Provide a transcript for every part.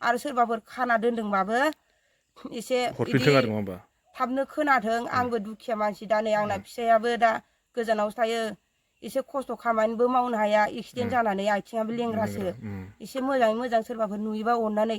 आरो सोरबाफोर खाना दोनदोंबाबो एसे थाबनो खोनाथों आंबो दुखिया मानसि दा नै आंना फिसायाबो दा गोजानावसो थायो एसे खस्थ' खामानिबो मावनो हाया एक्सिडेन्ट जानानै आथिङाबो लेंग्रासो एसे मोजाङै मोजां सोरबाफोर नुयोबा अननानै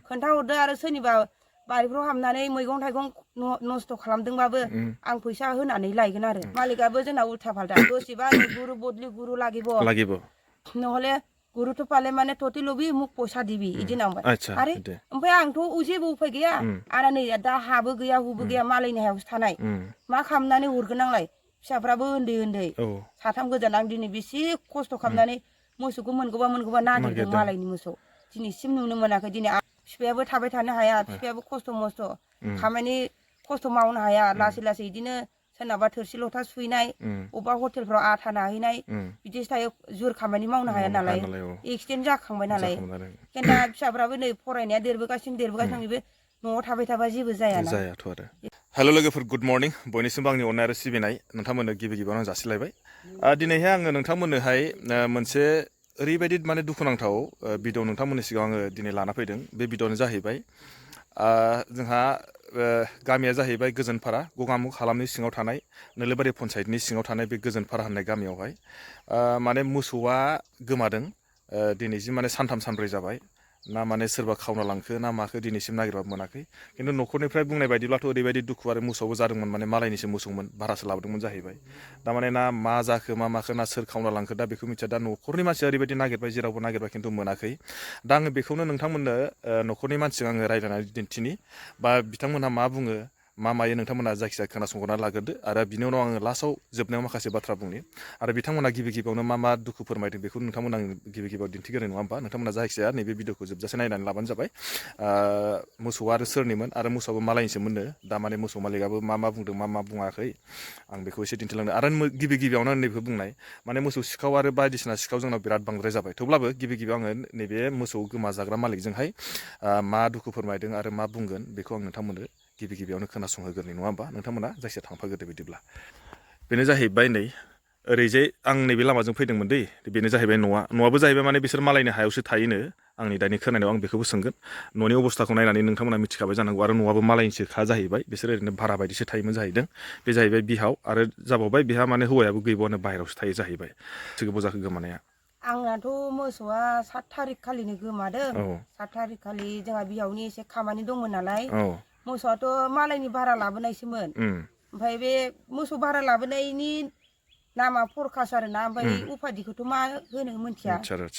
खोन्थाहरदो आरो सोरनिबा बारिफ्राव हाबनानै मैगं थाइगं नस्थ' खालामदोंबाबो आं फैसा होनानै लायगोन आरो मालिकाबो जोंना उल्था फाल्था दसेबा नै गुरु बदली गुरु লাগিব নহ'লে गुरुथ' पाले माने तोते लोभी मुख पैसा दिबि इदि नांबाय आरे ओमफ्राय आंथ' जेबो उफाय गैया आंना नै दा हाबो गैया हुबो गैया मालायनि हायावसो थानाय मा खालामनानै हरगोन आंलाय फिसाफ्राबो उन्दै उन्दै साथाम गोजान आं दिनै बेसे खस्थ' खालामनानै मोसौखौ मोनगौबा नागिरदों मालायनि मोसौ दिनैसिम नुनो मोनाखै दिनै बिफायाबो थाबाय थानो हाया बिफायाबो खस्थ' मस्थ' खामानि खस्थ' मावनो हाया लासै लासै बिदिनो सोरनाबा थोरसि लथा सुहैनाय अबेबा हटेलफ्राव आथा नाहैनाय बिदिसो थायो जुर खामानि मावनो हाया नालाय एक्सिडेन्ट जाखांबाय नालाय दा फिसाफ्राबो नै फरायनाया देरबोगासिनो बेबो न'आव थाबाय थाबा जेबो जायाना जायाथ' आरो हेल' लोगोफोर गुड मर्निं बयनिसिमबो आंनि अननाय आरो सिबिनाय नोंथांमोननो गिबि गिबियावनो आं जासिलायबाय दिनैहाय आङो नोंथांमोननोहाय मोनसे ओरैबायदि माने दुखुनांथाव भिडिअ नोंथांमोननि सिगाङाव आङो दिनै लाना फैदों बे भिडिअआनो जाहैबाय जोंहा गामिया जाहैबाय गोजोनपारा गगामुग हालामनि सिङाव थानाय नोलोबारि पन्सायतनि सिङाव थानाय बे गोजोनपारा होननाय गामियावहाय माने मोसौआ गोमादों दिनैसिम माने सानथाम सानब्रै जाबाय ना माने सोरबा खावना लांखो ना माखो दिनैसिम नागिरबाबो मोनाखै खिन्थु न'खरनिफ्राय बुंनाय बायदिब्लाथ' ओरैबायदि दुखु आरो मोसौआबो जादोंमोन माने मालायनिसो मोसौमोन भारासो लाबोदोंमोन जाहैबाय दामाने ना मा जाखो मा माखो ना सोर खावना लांखो दा बेखौ मिथिया दा न'खरनि मानसिया ओरैबायदि नागिरबाय जेरावबो नागिरबाय खिन्थु मोनाखै दा आङो बेखौनो नोंथांमोननो न'खरनि मानसिजों आङो रायज्लायनानै दिन्थिनि बा बिथांमोनहा मा बुङो मा मायो नोंथांमोना जायखिजाया खोनासंहरना लाग्रोदो आरो बिनि उनाव आङो लास्टआव जोबनायाव माखासे बाथ्रा बुंनि आरो बिथांमोना गिबि गिबियावनो मा दुखु फोरमायदों बेखौ नोंथांमोना आं गिबि गिबियाव दिन्थिग्रोनाय नङा होमबा नोंथांमोना जायखिजाया नैबे भिडिअखौ जोबजासे नायनानै लाबानो जाबाय मोसौआ आरो सोरनिमोन आरो मोसौआबो मालायनिसोमोननो दा माने मोसौ मालिकाबो मा बुंदों मा बुङाखै आं बेखौ एसे दिन्थिलांदों आरो गिबि गिबियावनो आं नैबेखौ बुंनाय माने मोसौ सिखाव आरो बायदिसिना सिखाव जोंनाव बिराद बांद्राय जाबाय थेवब्लाबो गिबि गिबियाव आङो नैबे मोसौ गोमाजाग्रा मालिकजोंहाय मा दुखु फोरमायदों आरो मा बुंगोन बेखौ आं नोंथांमोननो गिबि गिबियावनो खोनासंहोग्रोनि नङा होमबा नोंथांमोना जायखिया थांफाग्रोदो बिदिब्ला बेनो जाहैबाय नै ओरैजाय आं नैबे लामाजों फैदोंमोन दै बेनो जाहैबाय न'आबो जाहैबाय माने बिसोर मालायनि हायावसो थायोनो आंनि दानि खोनानायाव आं बेखौबो सोंगोन न'नि अबस्थाखौ नायनानै नोंथांमोना मिथिखाबाय जानांगौ आरो न'आबो मालायनिसोखा जाहैबाय बिसोर ओरैनो भारा बायदिसो थायोमोन जाहैदों बे जाहैबाय बिहाव आरो जाबावबाय बिहा माने हौवायाबो गैबावानो बाहेरायावसो थायो जाहैबाय गोबाव जाखो गोमानाया आंनाथ' मोसौआ 7 थारिख खालिनो गोमादों 7 थारिख खालि जोंहा बिहावनि एसे खामानि दंमोन नालाय मोसौआथ' मालायनि भारा लाबोनायसोमोन ओमफ्राय बे मोसौ भारा लाबोनायनि नामा फरकास आरोना ओमफ्राय उपाधिखौथ' मा होनो मिथिया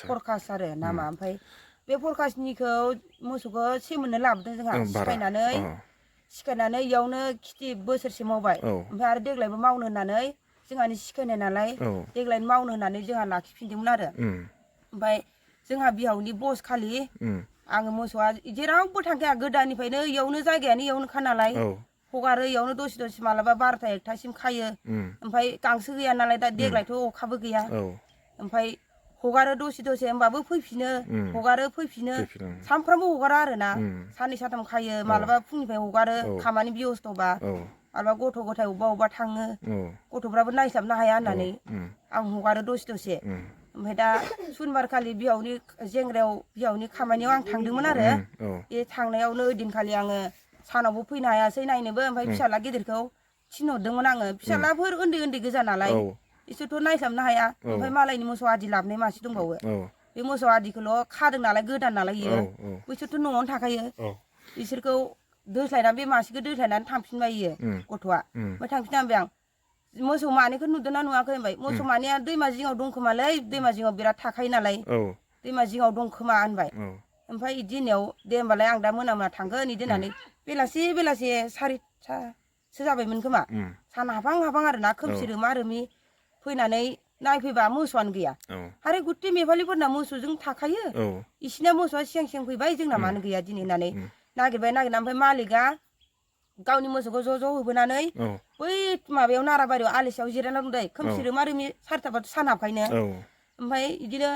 फरकास आरो नामा ओमफ्राय बे फरकासनिखौ मोसौखौ सेमोननो लाबोदों जोंहा सिखायनानै इयावनो खिथि बोसोरसे मावबाय ओमफ्राय आरो देग्लायबो मावनो होननानै जोंहानि सिखायनाय नालाय देग्लायनो मावनो होननानै जोंहा लाखिफिनदोंमोन आरो ओमफ्राय जोंहा बिहावनि बस खालि आङो मोसौआ जेरावबो थांखाया गोदाननिफ्रायनो इयावनो जायगायानो इयावनोखा नालाय हगारो इयावनो दसे मालाबा 12ता 1तासिम खायो ओमफ्राय गांसो गैया नालाय दा देग्लायथ' अखाबो गैया ओमफ्राय हगारो दसे होमबाबो फैफिनो हगारो फैफिनो सानफ्रामबो हगारा आरोना साननै सानथाम खायो मालाबा फुंनिफ्राय हगारो खामानि बेस्थ'बा मालाबा गथ' गथाय अबेबा थाङो गथ'फ्राबो नायस्लाबनो हाया होननानै आं हगारो दसे ओमफ्राय दा सुनिबार खालि बिहावनि जेंग्रायाव बिहावनि खामानियाव आं थांदोंमोन आरो बे थांनायावनो ओइदिनखालि आङो सानावबो फैनो हायासै नायनोबो ओमफ्राय फिसाला गिदिरखौ थिनहरदोंमोन आङो फिसालाफोर उन्दै गोजा नालाय इसोरथ' नायस्लाबनो हाया ओमफ्राय मालायनि मोसौ आदि लाबोनाय मासे दंबावो बे मोसौ आदिखौल' खादों नालाय गोदान नालाय इयो बैसोरथ' न'आवनो थाखायो इसोरखौ दोस्लायनानै बे मासेखौ दोस्लायनानै थांफिनबाय इयो गथ'आ ओमफ्राय थांफिनना आं मोसौ मानैखौ नुदोंना नुवाखै होनबाय मोसौ मानैया दैमा जिङाव दंखोमालै दैमा जिङाव बिराद थाखायो नालाय दैमा जिङाव दंखोमा होनबाय ओमफ्राय बिदि होननायाव दे होमबालाय आं दा मोना थांगोन बिदि होननानै बेलासे 4तासो जाबायमोन खोमा सान हाबहां आरोना खोमसि रोमा रोमि फैनानै नायफैबा मोसौआनो गैया आरो गुथे मेफालिफोरना मोसौजों थाखायो इसिना मोसौआ सिगां फैबाय जोंना मानो गैया दिनै होननानै नागिरना ओमफ्राय मालिकआ गावनि मोसौखौ ज' होबोनानै बै माबायाव नाराबारियाव आलिसायाव जिरायना दं दै खोमसि रोमा रोमि 4ताबाथ' सान हाबखायनो ओमफ्राय बिदिनो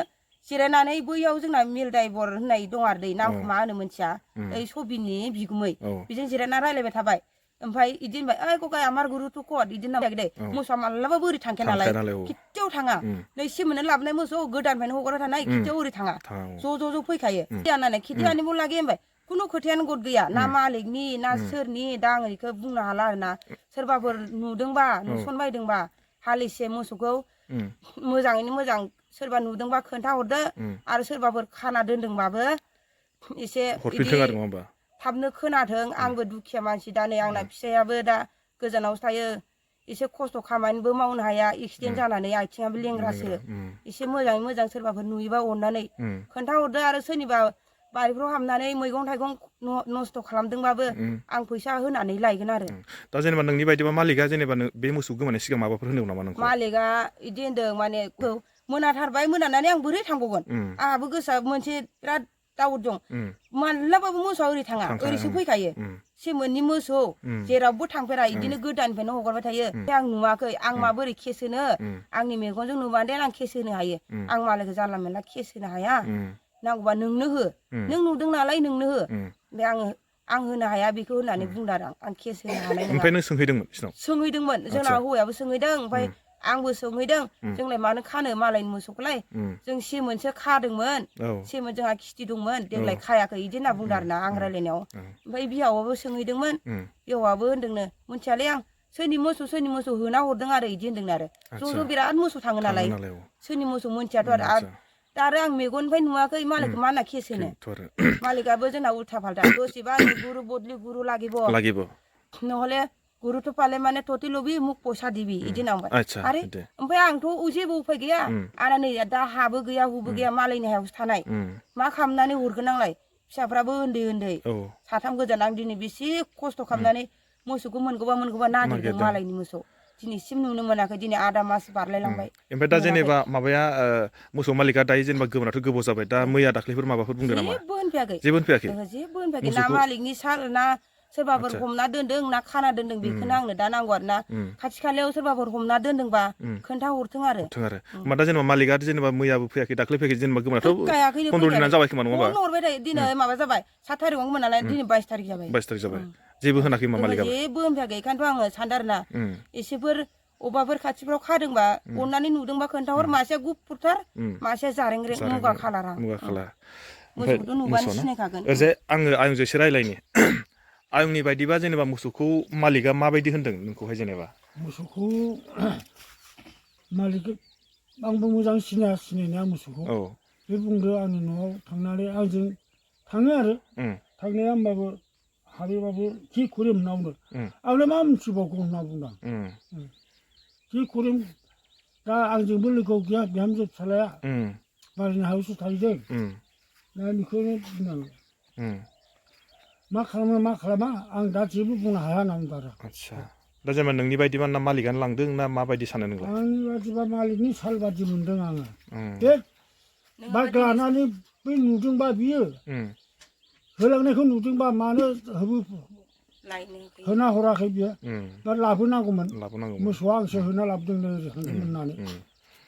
जिरायनानै बैयाव जोंना मिल ड्राइभार होननाय दं आरो दै नामखौ मा होनो मोनथिया ओइ सबिननि बिगुमै बेजों जिरायना रायलायबाय थाबाय ओमफ्राय इदिनो बाय ओइ गगाय आमार गुरुथ' कट इदिनो नांबाय दे मोसौआ मालाबाबो ओरै थांखाया नालाय खिथ्थियाव थाङा नै सेमोननो लाबोनाय मोसौ गोदाननिफ्रायनो हगारना थानाय खिथ्थियाव ओरै थाङा ज' फैखायो जानानै खिथि आनिबो लागे होनबाय खुनु खोथायानो गद गैया ना मालिकनि ना सोरनि दा आं बेखौ बुंनो हाला आरोना सोरबाफोर नुदोंबा नुसनबायदोंबा हालिसे मोसौखौ मोजाङैनो मोजां सोरबा नुदोंबा खोन्थाहरदो आरो सोरबाफोर खाना दोनदोंबाबो एसे इदि थाबनो खोनाथों आंबो दुखिया मानसि दा नै आंना फिसायाबो दा गोजानावसो थायो एसे खस्थ' खामानिबो मावनो हाया एक्सिडेन्ट जानानै आथिङाबो लेंग्रासो एसे मोजाङै मोजां सोरबाफोर नुयोबा अननानै खोन्थाहरदो आरो सोरनिबा बारिफ्राव हाबनानै मैगं थाइगं नस्थ' खालामदोंबाबो आं फैसा होनानै लायगोन आरो दा जेनेबा नोंनि बायदिबा मालिकआ जेनेबा बे मोसौ गोमानाय सिगां माबाफोर होनदों नामा नोंखौ मालिकआ इदि होनदों माने मोनाथारबाय मोनानानै आं बोरै थांबावगोन आंहाबो गोसोआ मोनसे बिराद दावत दं मालाबाबो मोसौआ ओरै थाङा ओरैसो फैखायो सेमोननि मोसौ जेरावबो थांफेरा इदिनो गोदाननिफ्रायनो हगारबाय थायो आं नुवाखै आं माबोरै केस होनो आंनि मेगनजों नुबानो आं केस होनो हायो आं मालायखौ जानला मेनला केस होनो हाया नांगौबा नोंनो हो नों नुदों नालाय नोंनो हो ओमफ्राय आं होनो हाया बेखौ होननानै बुंदों आरो आं केस होनो हानाय नङा ओमफ्राय नों सोंहैदोंमोन सोंहैदोंमोन जोंना हौवायाबो सोंहैदों ओमफ्राय आंबो सोंहैदों जोंलाय मानो खानो मालायनि मोसौखौलाय जों सेमोनसो खादोंमोन सेमोन जोंहा खिथि दंमोन देग्लाय खायाखै इदि होनना बुंदों आरोना आं रायलायनायाव ओमफ्राय बिहावाबो सोंहैदोंमोन बिहावाबो होनदोंनो मिथियालै आं सोरनि मोसौ होना हरदों आरो इदि होनदोंनो आरो ज' बिराद मोसौ थाङो नालाय सोरनि मोसौ मोनथियाथ' आरो दा आरो आं मेगननिफ्राय नुवाखै मालिकखौ मा होनना केस होनो मालिकआबो जोंना उल्था फाल्था दसेबा गुरु बदलि गुरु লাগিব নহ'লে गुरुथ' पाले माने तोती लबी मुख पैसा दिबी इदि नांबाय आरे ओमफ्राय आंथ' जेबो उफाय गैया आंना नै दा हाबो गैया हुबो गैया मालायनि हायावसो थानाय मा खालामनानै हरगोन आंलाय फिसाफ्राबो उन्दै साथाम गोजान आं दिनै बेसे खस्थ' खालामनानै मोसौखौ मोनगौबा नागिरदों मालायनि मोसौ दिनैसिम नुनो मोनाखै दिनै आदा मास बारलायलांबाय ओमफ्राय दा जेनेबा माबाया मोसौ मालिकआ दायो जेनेबा गोमानाथ' गोबाव जाबाय दा मैया दाख्लैफोर माबाफोर बुंदों नामा जेबो होनफैयाखै ना मालिकनि साल ना सोरबाफोर हमना दोनदों ना खाना दोनदों बेखौनो आंनो दा नांगौ आरो ना खाथि खालायाव सोरबाफोर हमना दोनदोंबा खोन्थाहरथों आरो होमबा दा जेनेबा मालिकआ जेनेबा मैयाबो फैयाखै दाख्लै फैयाखै जेनेबा गोमानाथ' 15 दिनानो जाबाय खोमा नङा होमबा हरबाय थायो दिनै माबा जाबाय 7 थारिखआवनो मोन नालाय दिनै 22 थारिख जाबाय 22 थारिख जाबाय जेबो होनाखै मा मालिकआ जेबो होनफैयाखै ओंखायनोथ' आङो सानदों आरोना एसेफोर अबाफोर खाथिफ्राव खादोंबा अननानै नुदोंबा खोन्थाहर मासेया गुफुरथार मासेया जारेंरें मुगा खालारा मोसौखौथ' नुबानो सिनायखागोन ओरैजाय आंजों एसे रायलायनि आंनि बायदिबा जेनेबा मोसौखौ मालिकआ माबायदि होनदों नोंखौहाय जेनेबा मोसौखौ मालिक आंबो मोजां सिनायनाया मोसौखौ बे बुंदो आंनि न'आव थांनानै आंजों थाङो आरो थांनाया होमबाबो हाबैबाबो कि करिम होनना बुंदों आंलाय मा मिथिबावगौ होनना बुंदों कि करिम दा आंजोंबो लोगोआव गैया बिहामजो फिसालाया मालायनि हायावसो थाहैदों दा बेखौनो बुंनांगौ मा खालामो मा खालामा आं दा जेबो बुंनो हाया होनना बुंदों आरो आदसा दा जेनेबा नोंनि बायदिबा ना मालिकआनो लांदों ना माबायदि सानो नोंलाय आंनि बायदिबा मालिकनि साल बादि मोनदों आङो बे बाइक लानानै बै नुदोंबा बियो होलांनायखौ नुदोंबा मानो होना हराखै बियो दा लाबोनांगौमोन मोसौआ आंसो होना लाबोदों होननानै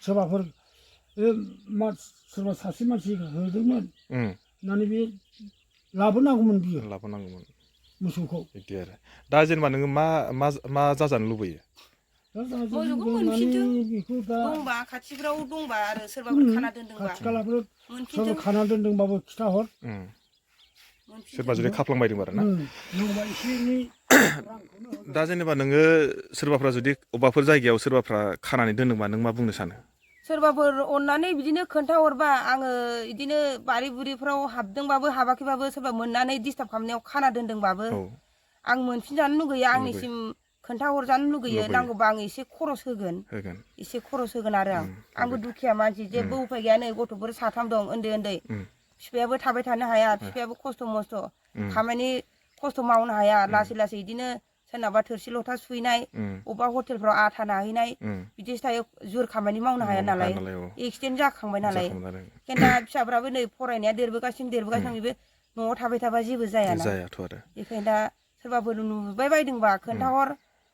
सोरबाफोर सोरबा सासे मानसि होदोंमोन होननानै बे लाबोनांगौमोन बियो मोसौखौ बिदि आरो दा जेनेबा नोङो मा जाजानो लुबैयो मोसौखौ मोनफिनथों दंबा खाथिफ्राव दंबा आरो सोरबाफोर खाना दोनदोंबा खाथि खालाफोर सोरबा खाना दोनदोंबाबो खिथाहर सोरबा जुदि खाफ्लांबायदों आरो ना दा जेनेबा नोङो सोरबाफ्रा जुदि अबाफोर जायगायाव सोरबाफ्रा खानानै दोनदोंबा नों मा बुंनो सानो सोरबाफोर अननानै बिदिनो खोन्थाहरबा आङो बिदिनो बारि बुरिफ्राव हाबदोंबाबो हाबाखैबाबो सोरबा मोननानै डिस्टार्ब खालामनायाव खाना दोनदोंबाबो आं मोनफिनजानो लुगैयो आंनिसिम खोन्थाहरजानो लुगैयो नांगौबा आं एसे खरस होगोन एसे खरस होगोन आरो आंबो दुखिया मानसि जेबो उफाय गैया नै गथ'फोर 3 दं उन्दै बिफायाबो थाबाय थानो हाया बिफायाबो खस्थ' मस्थ' खामानि खस्थ' मावनो हाया लासै बिदिनो सोरनाबा थोरसि लथा सुहैनाय अबेबा हटेलफ्राव आथा नाहैनाय बिदिसो थायो जुर खामानि मावनो हाया नालाय एक्सिडेन्ट जाखांबाय नालाय दा फिसाफ्राबो नै फरायनाया देरबोगासिनो बेबो न'आव थाबाय थाबा जेबो जायाना बेखायनो दा सोरबाफोर नुबाय बायदोंबा खोन्थाहर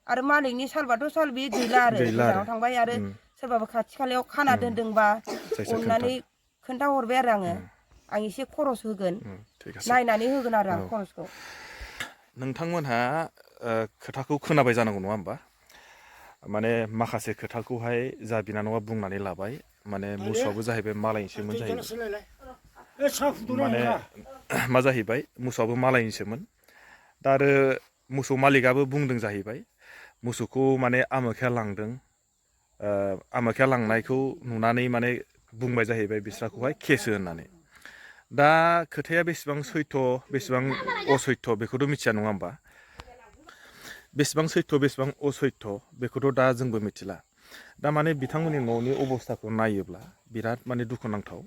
आरो मालिकनि सालबाथ' साल बे गैला आरो गोजानाव थांबाय आरो सोरबाबो खाथि खालायाव खाना दोनदोंबा अननानै खोन्थाहरबाय आरो आं एसे खरस होगोन नायनानै होगोन आरो आं खरसखौ नोंथांमोनहा खोथाखौ खोनाबाय जानांगौ नङा होमबा माने माखासे खोथाखौहाय जा बिनानावा बुंनानै लाबाय माने मोसौआबो जाहैबाय मालायनिसोमोन जाहैबाय माने मा जाहैबाय मोसौआबो मालायनिसोमोन दा आरो मोसौ मालिकआबो बुंदों जाहैबाय मोसौखौ माने आमोखाया लांदों आमोखाया लांनायखौ नुनानै माने बुंबाय जाहैबाय बिस्राखौहाय केसो होननानै दा खोथाया बेसेबां सैथ' बेसेबां असैथ' बेखौथ' मिथिया नङा होमबा बेसेबां सैथ' बेसेबां असैथ' बेखौथ' दा जोंबो मिथिला दा माने बिथांमोननि न'नि अबस्थाखौ नायोब्ला बिराद माने दुखुनांथाव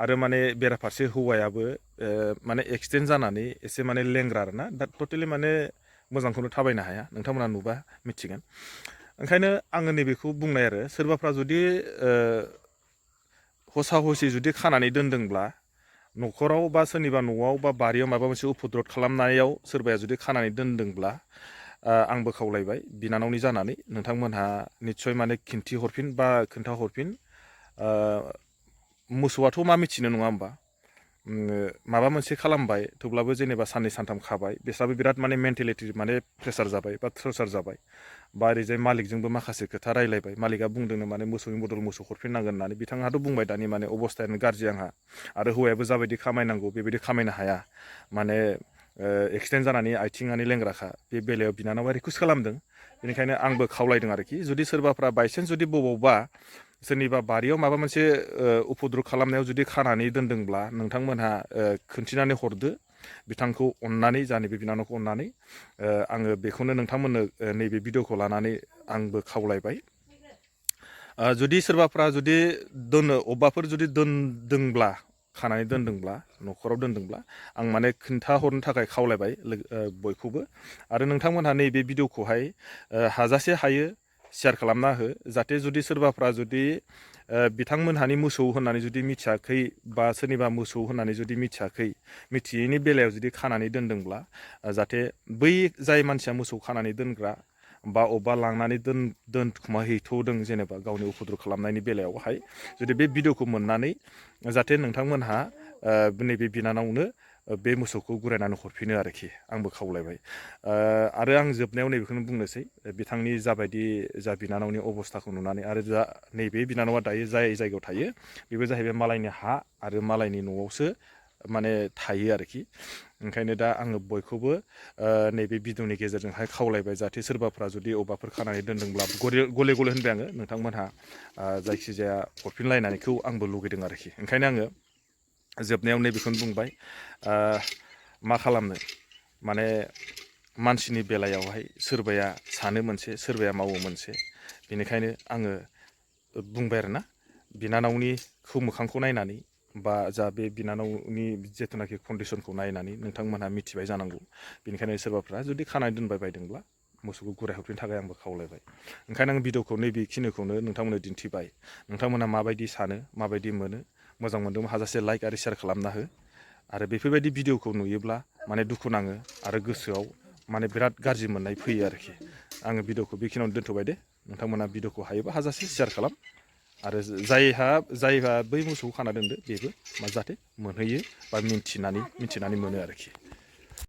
आरो माने बेराफारसे हौवायाबो माने एक्सिडेन्ट जानानै एसे माने लेंग्रा आरोना दा टटेलि माने मोजांखौनो थाबायनो हाया नोंथांमोना नुबा मिथिगोन ओंखायनो आङो नैबेखौ बुंनाय आरो सोरबाफ्रा जुदि हसा हसि जुदि खानानै दोनदोंब्ला न'खराव बा सोरनिबा न'आव बा बारियाव माबा मोनसे उपद्रब खालामनायाव सोरबाया जुदि खानानै दोनदोंब्ला आंबो खावलायबाय बिनानावनि जानानै नोंथांमोनहा निस्सय माने खिन्थिहरफिन बा खोन्थाहरफिन मोसौआथ' मा मिथिनो नङा होमबा माबा मोनसे खालामबाय थेवब्लाबो जेनेबा साननै सानथाम खाबाय बिस्राबो बिराद माने मेन्टेलिटि माने प्रेसार जाबाय बा थ्रेसार जाबाय बा ओरैजाय मालिकजोंबो माखासे खोथा रायलायबाय मालिकआ बुंदोंनो माने मोसौनि बदल मोसौ हरफिननांगोन होननानै बिथाङाथ' बुंबाय दानि माने अबस्थायानो गाज्रि आंहा आरो हौवायाबो जाबायदि खामायनांगौ बेबायदि खामायनो हाया माने एक्सिडेन्ट जानानै आथिङानो लेंग्राखा बे बेलायाव बिनानावा रिकुवेस्ट खालामदों बेनिखायनो आंबो खावलायदों आरोखि जुदि सोरबाफ्रा बायसान्स जुदि बबावबा सोरनिबा बारियाव माबा मोनसे उपद्रब खालामनायाव जुदि खानानै दोनदोंब्ला नोंथांमोनहा खोन्थिनानै हरदो बिथांखौ अननानै जानि बे बिनानावखौ अननानै आङो बेखौनो नोंथांमोननो नैबे भिडिअखौ लानानै आंबो खावलायबाय जुदि सोरबाफ्रा जुदि दोनो अबेबाफोर जुदि दोनदोंब्ला खानानै दोनदोंब्ला न'खराव दोनदोंब्ला आं माने खोन्थाहरनो थाखाय खावलायबाय बयखौबो आरो नोंथांमोनहा नैबे भिडिअखौहाय हाजासे हायो शेयार खालामना हो जाहाथे जुदि सोरबाफ्रा जुदि बिथांमोनहानि मोसौ होननानै जुदि मिथियाखै बा सोरनिबा मोसौ होननानै जुदि मिथियैनि बेलायाव जुदि खानानै दोनदोंब्ला जाहाथे बै जाय मानसिया मोसौ खानानै दोनग्रा बा अबेबा लांनानै दोनखुमाहैथ'दों जेनेबा गावनि उपद्रब खालामनायनि बेलायावहाय जुदि बे भिडिअखौ मोननानै जाहाथे नोंथांमोनहा नैबे बिनानावनो बे मोसौखौ गुरायनानै हरफिनो आरोखि आंबो खावलायबाय आरो आं जोबनायाव नैबेखौनो बुंनोसै बिथांनि जाबायदि जा बिनानावनि अबस्थाखौ नुनानै आरो जा नैबे बिनानावा दायो जाय जायगायाव थायो बेबो जाहैबाय मालायनि हा आरो मालायनि न'आवसो माने थायो आरोखि ओंखायनो दा आङो बयखौबो नैबे भिडिअनि गेजेरजोंहाय खावलायबाय जाहाथे सोरबाफ्रा जुदि अबेबाफोर खानानै दोनदोंब्ला गले गले होनबाय आङो नोंथांमोनहा जायखिजाया हरफिनलायनायखौ आंबो लुगैदों आरोखि ओंखायनो आङो जोबनायाव नैबेखौनो बुंबाय मा खालामनो माने मानसिनि बेलायावहाय सोरबाया सानो मोनसे सोरबाया मावो मोनसे बेनिखायनो आङो बुंबाय आरोना बिनानावनिखौ मोखांखौ नायनानै बा जा बे बिनानावनि जिथुनाखि कन्डिसनखौ नायनानै नोंथांमोनहा मिथिबाय जानांगौ बेनिखायनो सोरबाफ्रा जुदि खानाय दोनबाय बायदोंब्ला मोसौखौ गुरायहरफिननो थाखाय आंबो खावलायबाय ओंखायनो आं भिडिअखौ नैबेखिनिखौनो नोंथांमोननो दिन्थिबाय नोंथांमोनहा माबायदि सानो माबायदि मोनो मोजां मोनदोंबा हाजासे लाइक आरो शेयार खालामना हो आरो बेफोरबायदि भिडिअखौ नुयोब्ला माने दुखु नाङो आरो गोसोआव माने बिराद गाज्रि मोननाय फैयो आरोखि आङो भिडिअखौ बेखिनियावनो दोनथ'बाय दे नोंथांमोना भिडिअखौ हायोबा हाजासे शेयार खालाम आरो जायहा बै मोसौखौ खाना दोनदो बेबो जाहाथे मोनहैयो बा मिन्थिनानै मोनो आरोखि